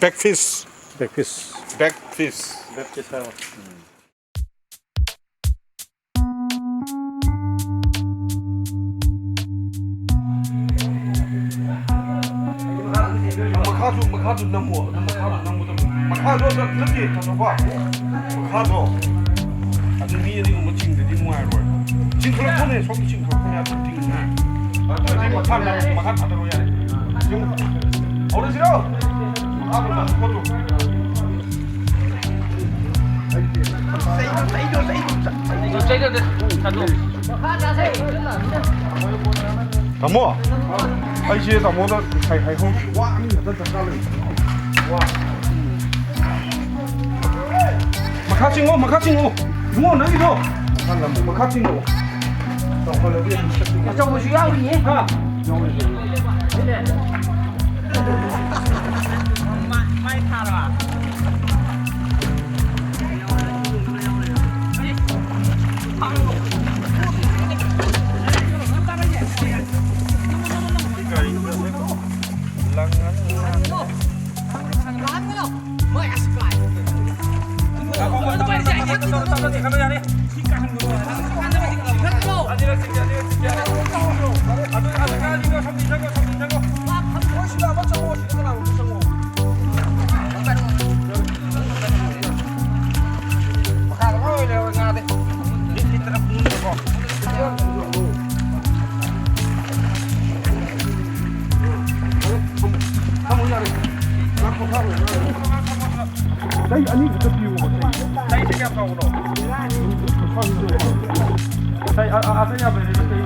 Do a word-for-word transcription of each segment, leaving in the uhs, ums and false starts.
Bag ꯐꯤꯁ꯫ ꯕꯦꯛ ꯐꯤꯁ꯫ ꯕꯦꯛ ꯐꯤꯁ ꯍꯥꯏꯔꯣ꯫ ꯃꯈꯥꯁꯨ, ꯃꯈꯥꯁꯨ ꯅꯝꯃꯣ, ꯑꯗꯨ ꯃꯈꯥꯗꯣ ꯅꯝꯕꯗꯣ, ꯃꯈꯥꯗꯣ ꯅꯠꯇꯦ, ꯊꯥꯗꯣꯛꯄ꯫ ꯃꯈꯥꯗꯣ꯫ ꯑꯗꯨ ꯃꯤ ꯑꯅꯤꯒꯨꯝꯕ ꯆꯤꯡꯗ꯭ꯔꯗꯤ ꯅꯨꯡꯉꯥꯏꯔꯣꯏ꯫ ꯆꯤꯡꯊꯣꯔꯛꯄꯅꯦ, ꯁꯣꯝꯗ ꯆꯤꯡꯊꯣꯔꯛꯄꯅꯦ, ꯑꯗꯨ ꯆꯤꯡꯉꯦ꯫ ꯑꯗꯨꯗꯤ ꯃꯈꯥ ꯅꯝ-, ꯃꯈꯥ ꯊꯥꯗꯔꯣ ꯌꯥꯔꯦ꯫ ꯍꯧꯔꯁꯤꯔꯣ? ꯃꯈꯥꯗꯣ ꯅꯝ-, ꯄꯣꯠꯇꯣ꯫ ꯇꯥꯃꯣ, ꯑꯩꯁꯦ ꯇꯥꯃꯣꯗ ꯍꯥꯏ-, ꯍꯥꯏꯍꯧꯗ꯭ꯔꯤ꯫ ꯋꯥ ꯑꯅꯤ ꯈꯛꯇ ꯗꯔꯀꯥꯔ ꯂꯩ꯫ ꯋꯥ꯫ ꯃꯈꯥ ꯆꯤꯡꯉꯣ, ꯃꯈꯥ ꯆꯤꯡꯉꯣ꯫ ꯏꯕꯨꯡꯉꯣ, ꯅꯪꯒꯤꯗꯣ꯫ ꯃꯈꯥ ꯆꯤꯡꯉꯣ꯫ ꯆꯥꯎꯈꯠꯂꯗꯤ ꯑꯗꯨꯝ ꯆꯠꯄ ꯌꯥꯏ꯫ ꯑꯆꯧꯕꯁꯨ ꯌꯥꯎꯔꯤꯌꯦ꯫ ꯍꯥ? ꯆꯍꯤ ꯑꯅꯤ ꯈꯛꯇ ꯄꯤꯌꯣꯕ, ꯆꯍꯤ꯫ ꯆꯍꯤꯁꯦ ꯀꯌꯥꯝ ꯆꯥꯎꯕꯅꯣ? ꯆꯍꯤ, ꯑ, ꯑ, ꯑꯇꯩ ꯌꯥꯝ ꯂꯩꯔꯦꯗ, ꯆꯍꯤ꯫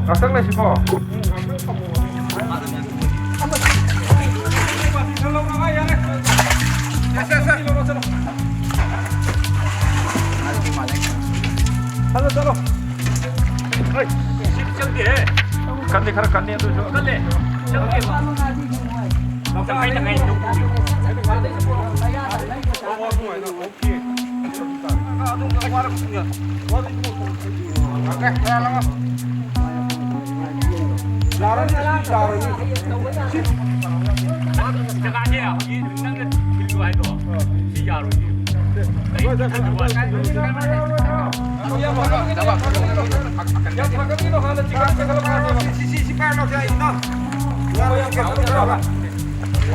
ꯉꯥꯛꯇꯪ ꯂꯩꯁꯤꯀꯣ꯫ ꯆꯠꯂꯣ, ꯆꯠꯂꯣ꯫ ꯍꯣꯏ, ꯁꯤꯗꯤ ꯆꯪꯗꯦꯍꯦ꯫ ꯀꯟꯗꯤ ꯈꯔ ꯀꯟꯅꯤ ꯑꯗꯨꯁꯨ꯫ ꯀꯜꯂꯦ꯫ ꯆꯪꯗꯦꯕ꯫ ꯇꯪꯈꯥꯏ ꯇꯪꯈꯥꯏ ꯇꯧꯕꯤꯌꯨ꯫ ꯖꯒꯥꯁꯦ ꯍꯧꯖꯤꯛ ꯅꯪꯅ ꯊꯤꯜꯂꯨ ꯍꯥꯏꯗꯣ ꯁꯤ ꯌꯥꯔꯣꯏ꯫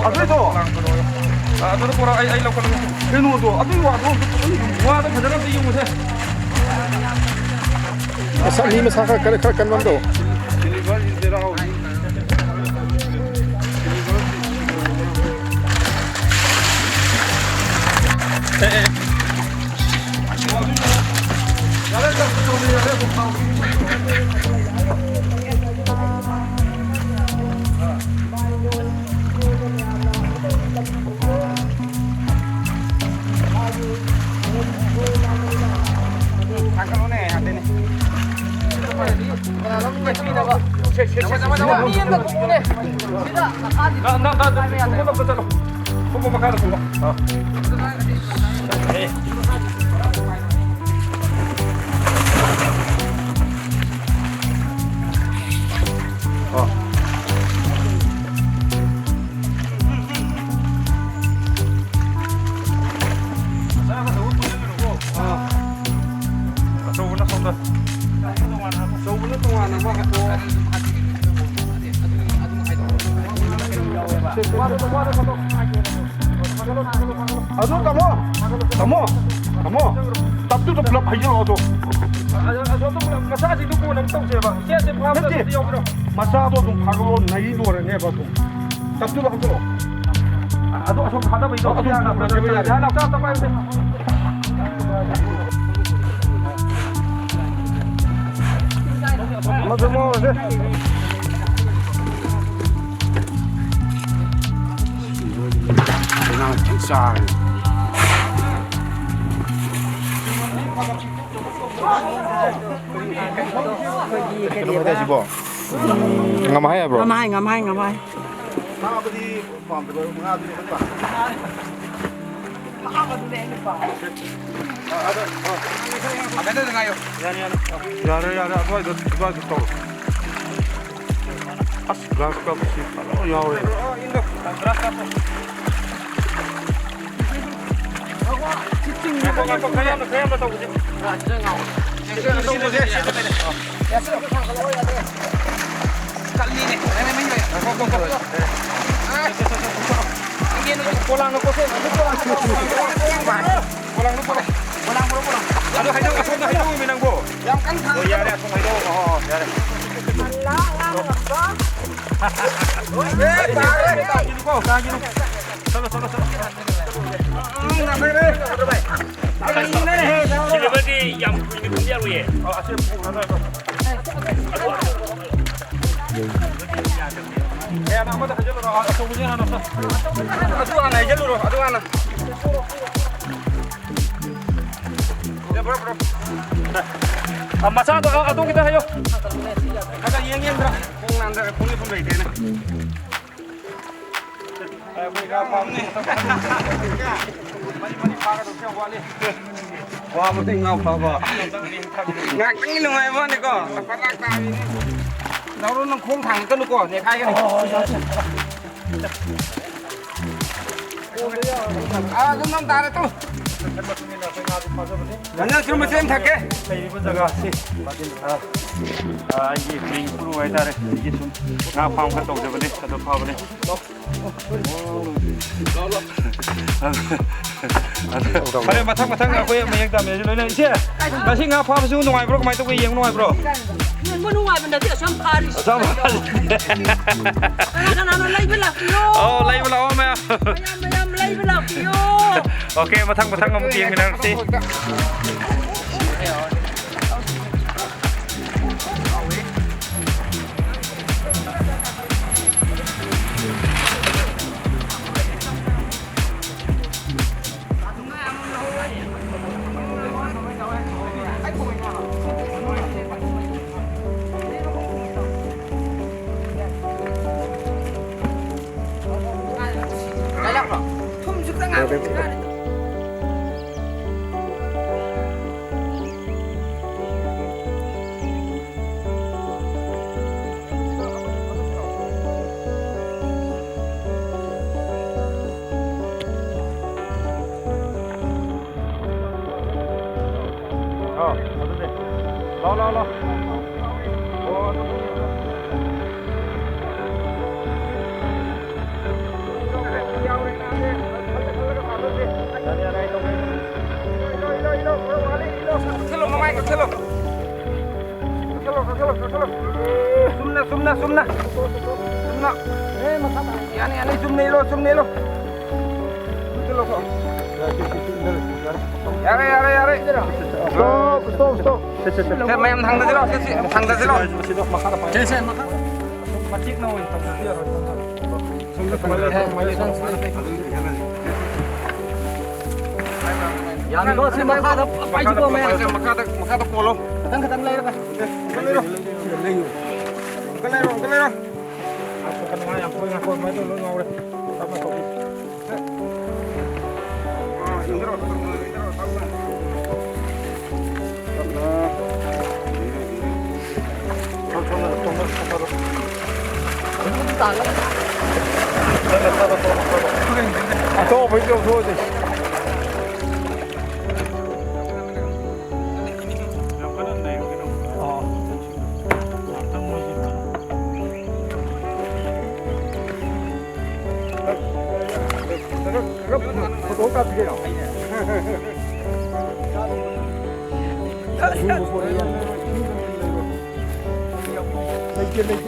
ꯑꯗꯨꯏꯗꯣ, ꯑꯗꯨꯗꯣ ꯄꯨꯔꯛꯑꯣ, ꯑꯩ, ꯑꯩ ꯂꯧꯈꯠꯂꯒꯦ꯫ ꯀꯩꯅꯣꯗꯣ, ꯑꯗꯨꯏ ꯋꯥꯗꯣ ꯑꯝꯇ ꯐꯖꯅ ꯌꯦꯡꯉꯨ꯫ ꯋꯥꯗꯣ ꯐꯖꯅ ꯑꯝꯇ ꯌꯦꯡꯉꯨꯁꯦ꯫ ꯃꯁꯥ, ꯃꯤ ꯃꯁꯥ ꯈꯔ ꯀꯟ-, ꯈꯔ ꯀꯟꯕ ꯑꯝꯗꯣ꯫ ꯑꯦ, ꯑꯦ꯫ ꯊꯥꯡꯒꯠꯂꯣꯅꯦ, ꯌꯥꯗꯦꯅꯦ꯫ ꯁꯦ, ꯁꯦ, ꯁꯦ, ꯁꯦ, ꯁꯦ꯫ ꯅꯪ, ꯅꯪ, ꯅꯪ, ꯈꯣꯡꯎꯞ ꯑꯝꯇ ꯆꯠꯂꯣ꯫ ꯈꯣꯡꯎꯞ ꯃꯈꯥꯗ ꯊꯝꯃꯣ꯫ ꯑꯥ꯫ ꯑꯥ꯫ ꯑꯆꯧꯕꯅ ꯁꯣꯝꯗ꯫ ꯑꯆꯧꯕꯅ ꯇꯣꯉꯥꯟꯅ ꯑꯃ ꯍꯥꯞꯄꯛꯑꯣ꯫ ꯑꯗꯨ ꯇꯥꯃꯣ, ꯇꯥꯃꯣ, ꯇꯥꯃꯣ, ꯇꯞꯇꯨꯗ ꯄꯨꯂꯞ ꯍꯩꯖꯤꯜꯂꯛꯑꯣ ꯑꯗꯣ꯫ ꯑꯗꯣ ꯑꯁꯣꯝꯗ ꯄꯨꯂꯞ ꯃꯆꯥꯁꯤꯡꯗꯣ ꯀꯣꯟꯅ ꯑꯃꯨꯛ ꯇꯧꯁꯦꯕ꯫ ꯏꯆꯦꯁꯦ ꯐꯥꯝꯗ ꯅꯠꯇꯦ꯫ ꯑꯝꯇ ꯌꯥꯎꯕꯤꯔꯣ꯫ ꯃꯆꯥꯗꯣ ꯑꯗꯨꯝ ꯊꯥꯒꯠꯂꯣ, ꯅꯩ ꯂꯣꯏꯔꯅꯦꯕ ꯑꯗꯨꯝ꯫ ꯇꯞꯇꯨꯗ ꯍꯥꯞꯆꯤꯜꯂꯣ꯫ ꯑꯗꯨ ꯑꯁꯣꯝ ꯊꯥꯗꯕꯩꯗꯣ꯫ ꯑꯗꯨ ꯌꯥꯅꯕ ꯌꯥꯅꯕ ꯌꯥꯅꯕ ꯌꯥꯅꯕ ꯌꯥꯅꯕ ꯌꯥꯅꯕ꯫ ꯃꯗꯨ ꯃꯣꯔꯁꯦ꯫ ꯀꯩꯅꯣ ꯍꯥꯏ ꯁꯤꯕꯣ? ꯉꯝꯍꯥꯏ ꯍꯥꯏꯕ꯭ꯔꯣ? ꯉꯝꯍꯥꯏ, ꯉꯝꯍꯥꯏ, ꯉꯝꯍꯥꯏ꯫ ꯐꯥꯕꯗꯤ ꯄꯥꯝꯗꯕ, ꯉꯥꯗꯨꯅ ꯍꯦꯟꯅ ꯄꯥꯝꯃꯦ꯫ ꯐꯥꯕꯗꯨꯅ ꯍꯦꯟꯅ ꯄꯥꯝꯃꯦ꯫ ꯑꯗꯨ, ꯑ, ꯑꯗꯨꯗ ꯉꯥꯏꯌꯣ꯫ ꯌꯥꯅꯤ, ꯌꯥꯅꯤ꯫ ꯌꯥꯔꯦ, ꯌꯥꯔꯦ, ꯑꯗꯨꯋꯥꯏꯗ, ꯑꯗꯨꯋꯥꯏꯗ ꯇꯧꯔꯣ꯫ ꯑꯁ, ꯒ꯭ꯔꯥꯁ ꯀꯞꯁꯤ ꯐꯖꯅ ꯌꯥꯎꯔꯦ꯫ ꯉꯥꯏꯈꯣ, ꯉꯥꯏꯈꯣ, ꯈꯔ ꯌꯥꯝꯅ, ꯈꯔ ꯌꯥꯝꯅ ꯇꯧꯁꯦ꯫ ꯀꯜꯂꯤꯅꯦ꯫ ꯄꯣꯂꯥꯡꯅ ꯀꯣꯠꯊꯣꯛ꯫ ꯄꯣꯂꯥꯡꯅ ꯄꯣꯂꯥꯡ꯫ ꯄꯣꯂꯥꯡ, ꯄꯣꯂꯥꯡ, ꯄꯣꯂꯥꯡ꯫ ꯑꯗꯣ ꯍꯩꯗꯧ, ꯑꯁꯣꯝꯗ ꯍꯩꯗꯧꯃꯤ ꯅꯪꯕꯣ꯫ ꯌꯥꯝ ꯀꯟꯅ ꯊꯥꯡꯒꯠꯀꯅꯨ꯫ ꯑꯣ, ꯌꯥꯔꯦ, ꯑꯁꯣꯝ ꯍꯩꯗꯧ꯫ ꯑꯣ, ꯑꯣ, ꯌꯥꯔꯦ꯫ ꯑꯦ, ꯇꯥꯔꯦ꯫ ꯇꯥꯈꯤꯅꯨꯀꯣ, ꯇꯥꯈꯤꯅꯨ꯫ ꯆꯠꯂꯣ, ꯆꯠꯂꯣ, ꯆꯠꯂꯣ꯫ ꯎꯝ, ꯅꯥꯊꯩꯔꯦ꯫ ꯀꯜꯂꯤꯅꯦꯍꯦ, ꯇꯥꯔꯦ꯫ ꯁꯤꯂꯤꯚꯔꯗꯤ ꯌꯥꯝ ꯀꯨꯏꯅ ꯊꯝꯕ ꯌꯥꯔꯣꯏꯌꯦ꯫ ꯑꯣ, ꯑꯁꯤ ꯄꯨꯔꯒ ꯂꯣꯏꯔꯦ꯫ ꯑꯦ, ꯑꯃꯗ ꯍꯩꯖꯤꯜꯂꯨꯔꯣ, ꯑꯆꯧꯕꯁꯦ ꯍꯥꯟꯅ ꯆꯠ-, ꯑꯗꯨ ꯍꯥꯟꯅ ꯍꯩꯖꯤꯜꯂꯨꯔꯣ, ꯑꯗꯨ ꯍꯥꯟꯅ꯫ ꯑꯦ, ꯄꯨꯔꯛꯑꯣ, ꯄꯨꯔꯛꯑꯣ꯫ ꯑ, ꯃꯆꯥꯗꯣ, ꯑ, ꯑꯗꯣꯝ ꯈꯤꯇ ꯍꯩꯌꯣ꯫ ꯈꯔ ꯌꯦꯡ ꯌꯦꯡꯗ꯭ꯔꯥ? ꯈꯣꯡ ꯅꯥꯟꯗꯔꯦ, ꯈꯣꯡ ꯂꯦꯞꯐꯝ ꯂꯩꯇꯦꯅꯦ꯫ ꯋꯥꯕꯗꯤ ꯉꯥ ꯐꯥꯕ꯫ ꯉꯥꯏꯍꯥꯛꯇꯪꯒꯤ ꯅꯨꯡꯉꯥꯏꯕ ꯋꯥꯅꯤꯀꯣ, ꯂꯨꯄꯥ ꯂꯥꯛ ꯇꯥꯕꯤꯅꯤ꯫ ꯂꯧꯔꯣ, ꯅꯪ ꯈꯣꯡ ꯊꯥꯡꯒꯠꯀꯅꯨꯀꯣ, ꯅꯦꯈꯥꯏꯒꯅꯤ꯫ ꯑꯥ, ꯑꯗꯨꯝ ꯅꯝ ꯇꯥꯔꯦ, ꯇꯨ꯫ ꯉꯥꯅꯨ ꯁꯨꯝ ꯃꯆꯦꯠ ꯑꯃ ꯊꯛꯀꯦ꯫ ꯂꯩꯔꯤꯕ ꯖꯒꯥꯁꯤ, ꯑ, ꯑ, ꯑꯩꯒꯤ ꯃꯤꯡ ꯈꯨꯔꯨ ꯍꯥꯏꯇꯥꯔꯦ꯫ ꯑꯩꯒꯤ ꯁꯨꯝ ꯉꯥ ꯐꯥꯝ ꯈꯔ ꯇꯧꯖꯕꯅꯦ, ꯑꯗꯨ ꯐꯕꯅꯦ꯫ ꯐꯔꯦ, ꯃꯊꯪ ꯃꯊꯪ ꯑꯩꯈꯣꯏ ꯃꯌꯦꯛ ꯇꯝꯃꯦ ꯂꯣꯏꯅ꯫ ꯏꯆꯦ, ꯉꯁꯤ ꯉꯥ ꯐꯥꯕꯁꯨ ꯅꯨꯡꯉꯥꯏꯕ꯭ꯔꯣ? ꯀꯃꯥꯏꯅ ꯇꯧꯒꯦ? ꯌꯦꯡꯕ ꯅꯨꯡꯉꯥꯏꯕ꯭ꯔꯣ? ꯌꯦꯡꯕ ꯅꯨꯡꯉꯥꯏꯕ ꯅꯠꯇꯦ, ꯑꯁꯨꯝ ꯐꯥꯔꯤꯁꯦ꯫ ꯑꯁꯨꯝ ꯐꯥꯔꯤꯁꯦ꯫ ꯀꯅꯥ ꯀꯅꯥꯅꯣ ꯂꯩꯕ ꯂꯥꯛꯄꯤꯌꯣ? ꯑꯧ, ꯂꯩꯕ ꯂꯥꯛꯑꯣ ꯃꯌꯥꯝ꯫ ꯃꯌꯥꯝ, ꯃꯌꯥꯝ ꯂꯩꯕ ꯂꯥꯛꯄꯤꯌꯣ꯫ ꯑꯣꯀꯦ, ꯃꯊꯪ ꯃꯊꯪ ꯑꯃꯨꯛ ꯌꯦꯡꯃꯤꯟꯅꯔꯁꯤ꯫ ꯊꯨꯝꯁꯨ ꯈꯤꯇꯪ ꯍꯥꯞꯄ꯫ ꯀꯛꯊꯠꯂꯣ, ꯃꯃꯥꯏ ꯀꯛꯊꯠꯂꯣ꯫ ꯀꯛꯊꯠꯂꯣ, ꯀꯛꯊꯠꯂꯣ, ꯀꯛꯊꯠꯂꯣ꯫ ꯆꯨꯝꯅ, ꯆꯨꯝꯅ, ꯆꯨꯝꯅ꯫ ꯆꯨꯝꯅ꯫ ꯌꯥꯅꯤ, ꯌꯥꯅꯤ, ꯆꯨꯝꯅ ꯏꯜꯂꯣ, ꯆꯨꯝꯅ ꯏꯜꯂꯣ꯫ ꯆꯨꯝꯅ ꯏꯜꯂꯣ꯫ ꯌꯥꯔꯦ, ꯌꯥꯔꯦ, ꯌꯥꯔꯦ꯫ Stop, stop, stop. ꯁꯦ, ꯃꯌꯥꯝ ꯊꯥꯡꯗꯁꯤꯔꯣ, ꯁꯦ, ꯁꯦ, ꯊꯥꯡꯗꯁꯤꯔꯣ꯫ ꯁꯦ, ꯁꯦ, ꯃꯈꯥꯗ ꯄꯥꯏ-, ꯁꯦ, ꯁꯦ, ꯃꯈꯥ-, ꯃꯇꯦꯛꯅ ꯑꯣꯏꯅ ꯇꯧꯗ꯭ꯔꯗꯤ ꯌꯥꯔꯣꯏ꯫ ꯌꯥꯅꯤꯀꯣ, ꯁꯤ ꯃꯈꯥꯗ ꯄꯥꯏꯁꯤꯀꯣ, ꯃꯌꯥꯝ꯫ ꯃꯈꯥꯗ, ꯃꯈꯥꯗ ꯀꯣꯜꯂꯣ꯫ ꯈꯤꯇꯪ, ꯈꯤꯇꯪ ꯂꯩꯔꯒ꯫ ꯑꯃꯨꯛꯀ ꯂꯩꯔꯣ꯫ ꯑꯃꯨꯛꯀ ꯂꯩꯔꯣ, ꯑꯃꯨꯛꯀ ꯂꯩꯔꯣ꯫ ꯉꯥꯏꯈꯣ, ꯉꯥꯏꯈꯣ, ꯉꯥꯏꯈꯣ, ꯃꯥꯏꯗꯣ ꯂꯣꯏ ꯉꯥꯎꯔꯦ꯫ ꯇꯞꯅ ꯇꯧ꯫ ꯑꯥ, ꯏꯟꯗ꯭ꯔꯣ, ꯏꯟꯗ꯭ꯔꯣ, ꯇꯞꯅ꯫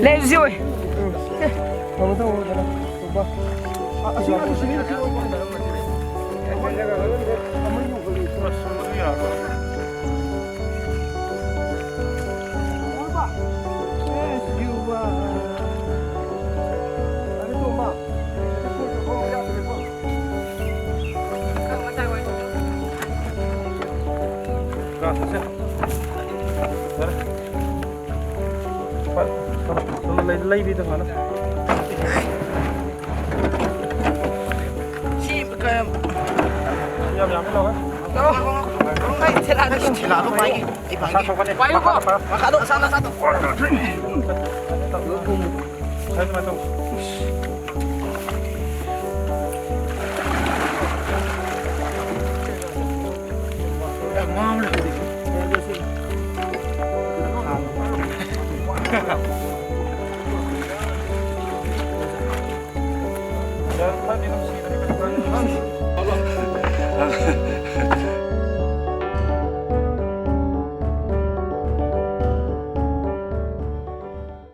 ꯂꯩꯔꯨꯁꯤ ꯑꯣꯏ꯫ ꯂꯩꯕꯤꯗ ꯐꯅ꯫ ꯁꯤ ꯀ-, ꯌꯥꯝ ꯌꯥꯝꯃꯤ ꯂꯧꯔꯦ꯫ ꯂꯧꯔꯣ, ꯂꯧꯔꯣ, ꯂꯧꯔꯣ꯫ ꯑꯩ ꯊꯦꯂꯥꯗ ꯁꯤ ꯊꯦꯂꯥꯗꯣ ꯄꯥꯏꯒꯦ꯫ ꯑꯩ ꯄꯥꯏꯒꯦ꯫ ꯃꯈꯥꯗꯣ ꯄꯥꯏꯔꯣ꯫ ꯃꯈꯥꯗꯣ, ꯃꯈꯥꯗꯣ, ꯃꯈꯥꯗꯣ꯫ ꯁꯥꯏ ꯑꯗꯨꯃꯥꯏꯅ ꯇꯧ꯫ ꯌꯥꯝ ꯉꯥꯡꯕ ꯂꯩꯇꯦ꯫